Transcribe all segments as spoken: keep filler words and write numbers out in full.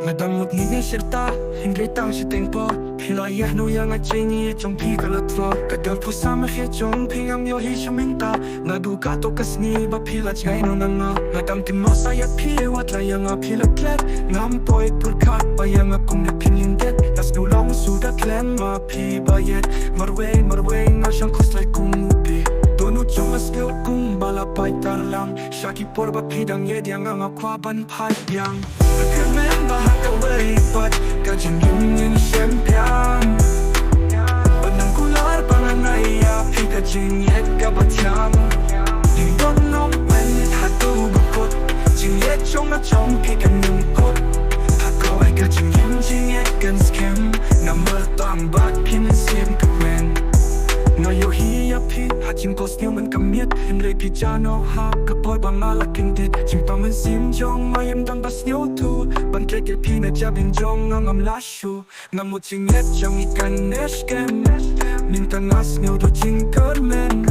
Nga dang mut ngi ne shirta, hynrei tang shiteng por. Phi la ïeh noh ïa nga, jingïeit jong phi ka la tlot. Ka dang phuh sa ma phi jong phi, ngam ïohi sha mynta. Naduh kato ka sngi ba phi la jngai noh na nga. Nga dang kynmaw sa ïa phi, wat la ïa nga phi la klet. Ngam poi pyrkhat ba ïa nga kumne phin lyndet. Nga sngewlong suda khlem ma phi ba ïeit. Marwei marwei nga shang khuslai kum u pi. Dohnud jong nga sngew kumba la pai tarlang. Sha ki por ba phi dang ïeit ïa nga, nga kwah ban phai biang. Nga kyrmen ba ha kawei pat ka jingim ngin shem biang. Ban nang kular ba ngan ai ïa phi ka jingïeit kaba thiang. Ngin don nongpeit haduh ba kut. Jingïeit jong nga jong phi kan ym kut. Ha kawei ka jingim jingïeit kan skhem. Namar tang bad phi mynsiem kyrmen. Nga ïohi ïa phi ha jingkhuslai man ka miet, hynrei phi jah noh ha ka por ba nga la kyndit. Jingpang mynsiem jong nga ym dang ba sngewthuh ban trei ïa phi, na jabieng jong nga ngam lah shuh. Nga mut jingïeit jong ngi kan neh skhem. Mynta nga sngew doh jingkyrmen.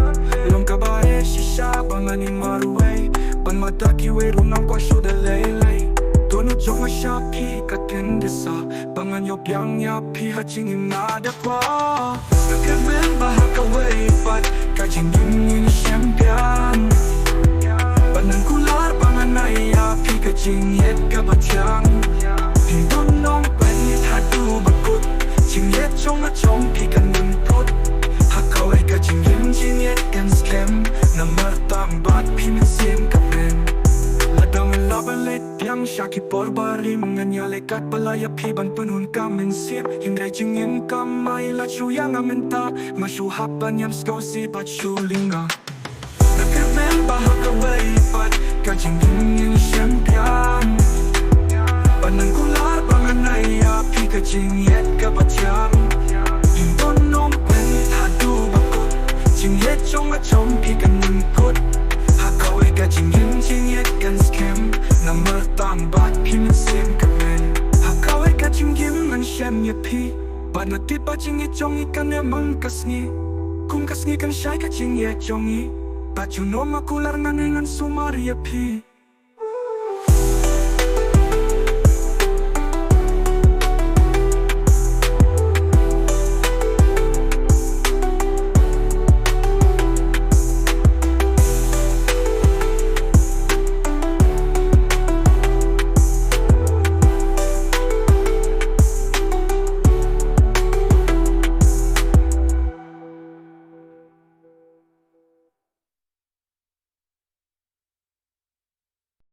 Long kaba eh shisha ba ngan ïeng marwei. Ban mad da kiwei ruh ngam kwah shuh da lei lei. Dohnud jong nga sha phi ka kyndit sa. Ba ngan ïoh biang ïa phi ha jingim nga da kwah. Nga kyrmen ba ha kawei pat ka jingim ngin shem biang. Ban nang kular ba ngan ai ïa phi ka jingïeit kaba thiang. Phin don nongpeit haduh ba kut. Jingïeit jong nga jong phi kan ym kut. Ha kawei ka jingim jingïeit kan skhem. Namar tang bad phi mynsiem kyrmen. Lada ngan lah ban leit biang sha ki por barim, ngan ïaleh katba lah ïa phi ban pynhun ka mynsiem. Hynrei jingim kam ai lad shuh ïa nga mynta. Nga shu hap ban ïam sngewsih bad shu lyngngoh. Nga kyrmen ba ha kawei pat ka jingim ngin shem biang. Ban nang kular ba ngan ai ïa phi ka jingïeit kaba thiang. Phin don nongpeit haduh ba kut. Jingïeit jong nga jong phi kan ym kut. Ha kawei ka jingim jingïeit kan skhem. Namar tang bad phi mynsiem kyrmen. Ha kawei ka jingim ngan shem ïa phi. Bad nga tip ba jingïeit jong ngi kan ïa mang ka sngi. Kum ka sngi kan shai ka jingïeit jong ngi. Bad junom nga kular ngan ïeng ngan sumar ïa phi.